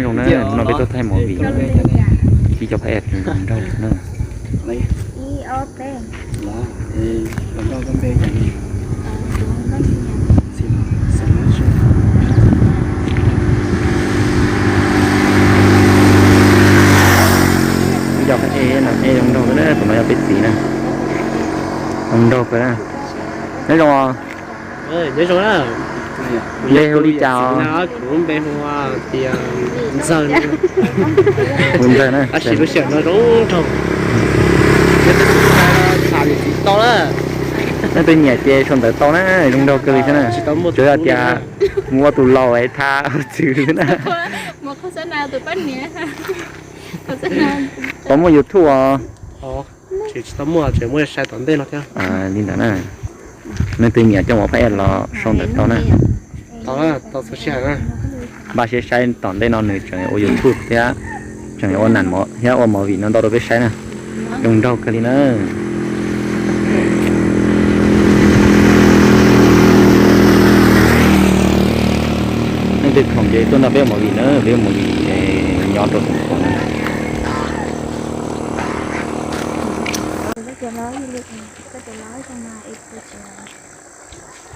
Zoo na, no peb tuaj thaij movie, ib co phab ej nrog na. Ib co phab ej no ej zoo nraug na, tus no yog peb txiv na. Zoo nraug kawg na. Nyob zoo os. Npe hu li cas os? Kuv npe hu tias Ntxawg. Hu Ntxawg na. Tab sis lub sij hawm no zoo nraug. Yog tus tsis tau na. Nej tus niam ces sau ntawv tau na, zoo nraug kawg li thiab na. Tsuas yog tias mus ua tus laus es thab ua txwv xwb na. Pom muaj YouTube os. Tsis tau muaj, tseem muaj sai tom ntej no thiab. Li ntawd na, nej tus niam coj mus phab ej los sau ntawv tau na. Npaj siab saib tom ntej no nws tseem ua YouTube thiab, tseem ua nam thiab ua movie no ntau rau peb saib na. Zoo nraug kawg li na. Nej tus khoom ces tuaj nrog peb ua movie na, peb ua movie es nyob rau tus khoom na.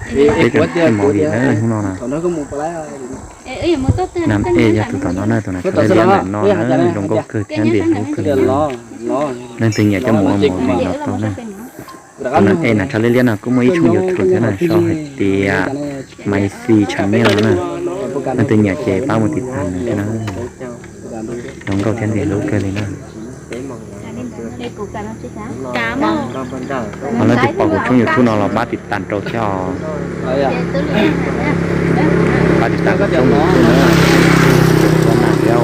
Peb cov movie na hnub no na. Nam ej yog tus tom no na, tus nam tsho liab liab ntawm no na, zoo nkauj kawg thiab ntim hlub kawg li. Leej twg nyiam coj mus ua movie los tau na. Tus nam ej nam tsho liab liab no kuj muaj ib tshooj YouTube thiab na, sau hais tias Maiv Xis Channel no na. Leej twg nyiam ces pab mus tiv tas nws thiab na. Zoo nkauj thiab ntim hlub kawg li na. Ho leej twg pom kuv tshooj YouTube no los pab tiv tas rau thiab os. Pab tiv tas kuv tshooj YouTube na. Ua nam thiab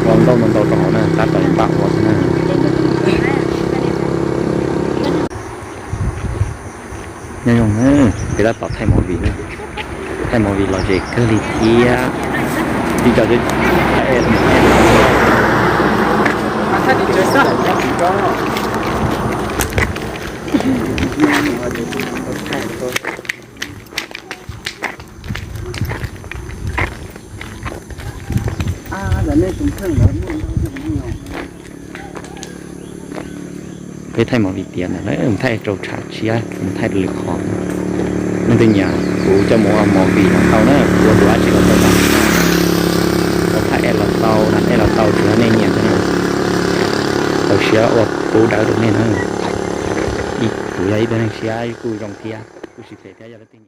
ua nkauj ntau ntau rau hauv na, tab tom npaj ua xwb na. Nyob zoo na, peb tab tom thaij movie na. Thaij movie los zem kawg li thiab. Ib co Peb thaij movie tiav ntawd na, mus thaij rau tshav tshiab, mus thaij lwm qhov. Leej twg nyiam kuv coj mus ua movie los tau na, kuv ua tus dab tsi los tau na. Ua phab ej los tau, nam ej los tau, tsuas yog nej nyiam xwb na. Txaus siab ua pub dawb rau nej na. Kuv yog ib tug neeg siab kuj zoo thiab, kuj siab phem thiab, yog leej twg nyiam.